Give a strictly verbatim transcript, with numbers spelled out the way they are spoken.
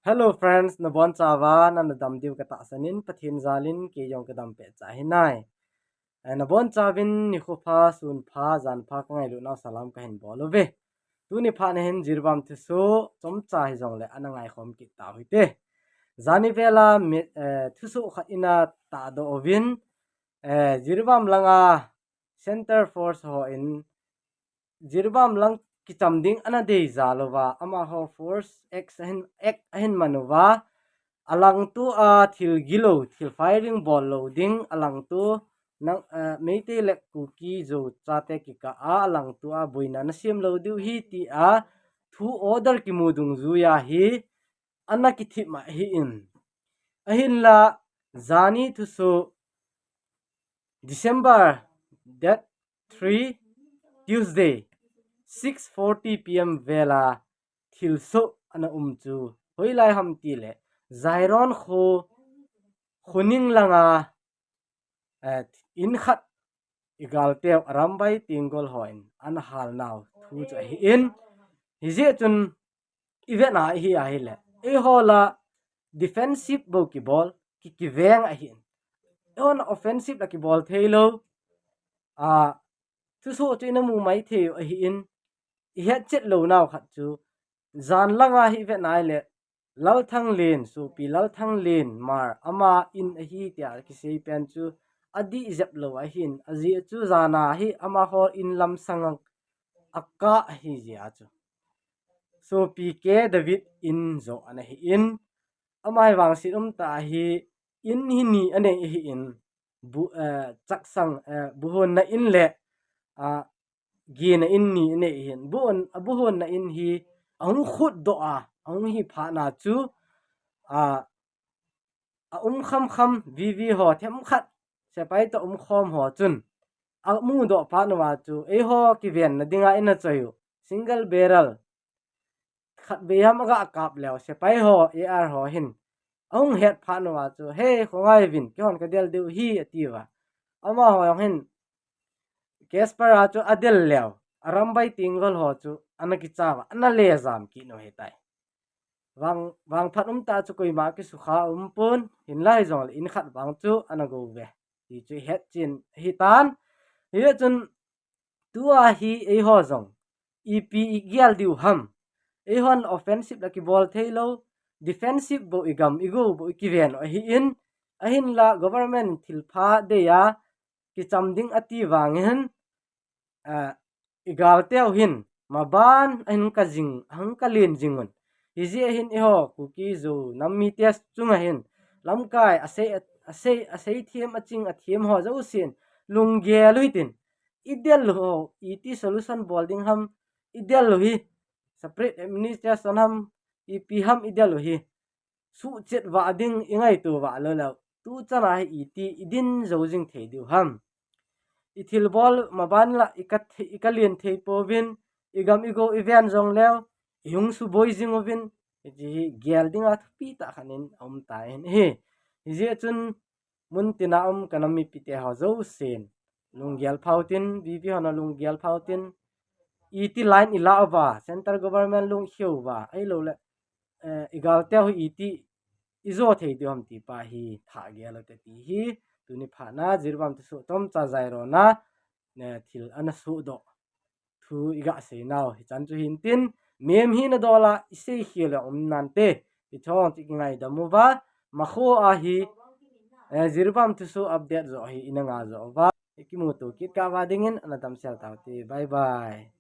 Hello friends, nabonchauva nadam diu katahsan in, Pathen jalin kei jong kadam pehcha hinai. Eh, nabonchauvin nikho pha, sun pha, jan pha kangailut nau salam kahin bol uve. Tuni phat nahin Jiribam thusoh chomcha hijongle ana ngaikhom kit tau hite. Jani vela mi, eh, thusoh khat ina tahdoh uvin, eh, Jiribam langa Centre Force hon Jiribam lang kicham ding ana deija louva, amaho force act ahin, act ahin man uva, alangtoa thil gilou, thil firing bol lou ding, alangto nang, eh, Meitei le Kuki Zo chate kikah a alangtoa boina nasem lou diu ahi tia thu order kimu dungjuiya hi ana kithip ma ahin. Ahinla jani thusoh December date three, Tuesday, six forty P M vela thilsoh ana um chu hoilai ham tile, Jairon kho, Khoning langa, eh, in khat igalteu Arambai Tenggol hon ana halnau thu chu ahin, hijeh chun ivetna ahi ahile, eiho la defensive bou kibol, ki, kiveng ahin. Eiho la offensive la kibol theilou, a, thusoh chu ina mu maithei u ahin, ihetchet lounau khat chu, jan langa hi ivetna ahile, Lalthanglen, Sopi Lalthanglen Hmar, ama in ahi tia kisei pen chu adih jep lou ahin, ajeh chu jana hi amaho in lamsang a, akah ahi jeh a chu, Sopi K David in joh ana hin, ama hi vangset umtah ahi, in hi ni anei ahin, bu, eh, chaksang, eh, buhonna in le, ah, gena in ni anei ahin. Buhon, abuhonna in hi ahung khutdoh a, ahung hi phatna chu, ah, aum khamkham V V ho themkhat sepai toh umkhom ho chun amudoh phat uva chu, eiho kivenna dinga ina choi u single barrel khatvei ham aga kap leu, sepai ho, A R ho hin ahung het phat uva chu, "Hei, khongai uvin, keihon kadel diu ahi," atiuva. Amaho jong hin Casper a chu adel leu, Arambai Tenggol ho chu ana kichauva, ana lejam kit u ahitai. Vang, vangphat umtah chu koima kisukha umpon, hinla hijongle in khat vang chu ana gouve ti chu ihetchen ahitan. Hijeh chun tua hi eiho jong ipi igel diu ham. Eihon offensive la kibol theilou, defensive bou igam igou bou ikiven u ahin, ahinla government thilpha deiya kicham ding ati vangin, ah, igalteu hin maban ahin kajing, ahung kalen jingun. Hijeh hin eiho Kuki Zo nam mite chunga hin lamkai asei, asei, asei them, aching athem ho jousen lunggel u hitin, idel u ho, iti solution bol ding ham, idel u hi separate administration ham, ipi ham idel u hi suhchet vah ding ingaito vah lou leu, tuchana hi iti idin jou jing thei diu ham. Ithilbol maban la ika the-, ikalen thei pouvin, igam igou iven jongleu ihung suboi jing uvin, hiche hi gel dinga thupi tah khat in aumtan ahi. Hijeh chun muntina um kanam mipite ho jousen lunggel pha utin, V V hon lunggel pha utin, iti line ilah uva, central government lungkheuva, ahilouleh, eh, igalteu hi iti ijo thei diu ham ti pa hi thah gel ute ti hi, tuni phatna Jiribam thusoh chomcha Jairon a, eh, thil ana sohdoh thu iga seinau hichan chu hintin, mem hina dola isei khel le um nante, hicheng chu kingaidam uva, makhoa hi, eh, Jiribam thusoh update joh hi ina nga joh uva, ikimuto kit kah uva dingin ana damsel taute. Bye bye.